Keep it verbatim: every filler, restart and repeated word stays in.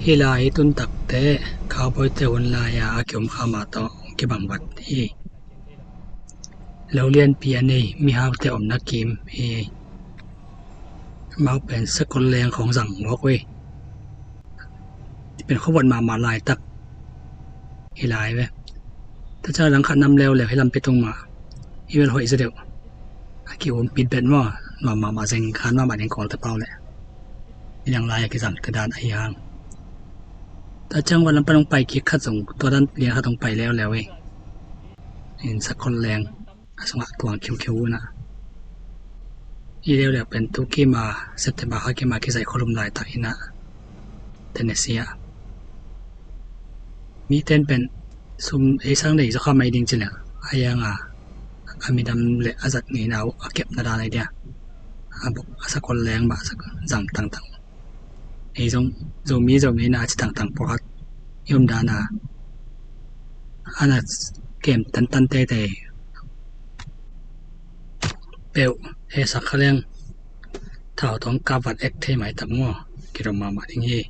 Hih lai hi tun takte, cowboy te hun lai-a a kiom kha mah tawh kibang vat hi. Lo lianpi a nei mihaute omna kim hi. Amau pen sakol leng khawng zang mawk uh hi. Pen khuavot mahmah laitak hi lai ve. Tua ciang langkhat nam leuleu hi lampi tung mah hi vel hoih zaw deuh. A ki-umpit bet maw, nuam mahmah zeng khan mahmah ding Kawlte pau leh. Hi dang lai a kizang te dan ahi hang. Tua ciang van lam pan hong pai kik khat zong, tua dan lian khat hong pai leuleu hi. In sakol leng a sungah tuang khiukhiu unah. Hi leuleu pen tu kima September kha kima kizaih khualum laitak inah Tennessee ah. Miten pen sum ei sang nei zaw kha mai ding ci leng a hiang a, a midam le a zat ngeina uh a kepna dan ai dia. A bok a sakol leng mah zang tangtang. Ei zong Zomi Zomi na a ci tangtang pawlkhat i om dan a, a na kem tantan teitei peuh he sak kha leng thau tawng kap vat ek thei mai tak maw, kidom mahmah ding hi.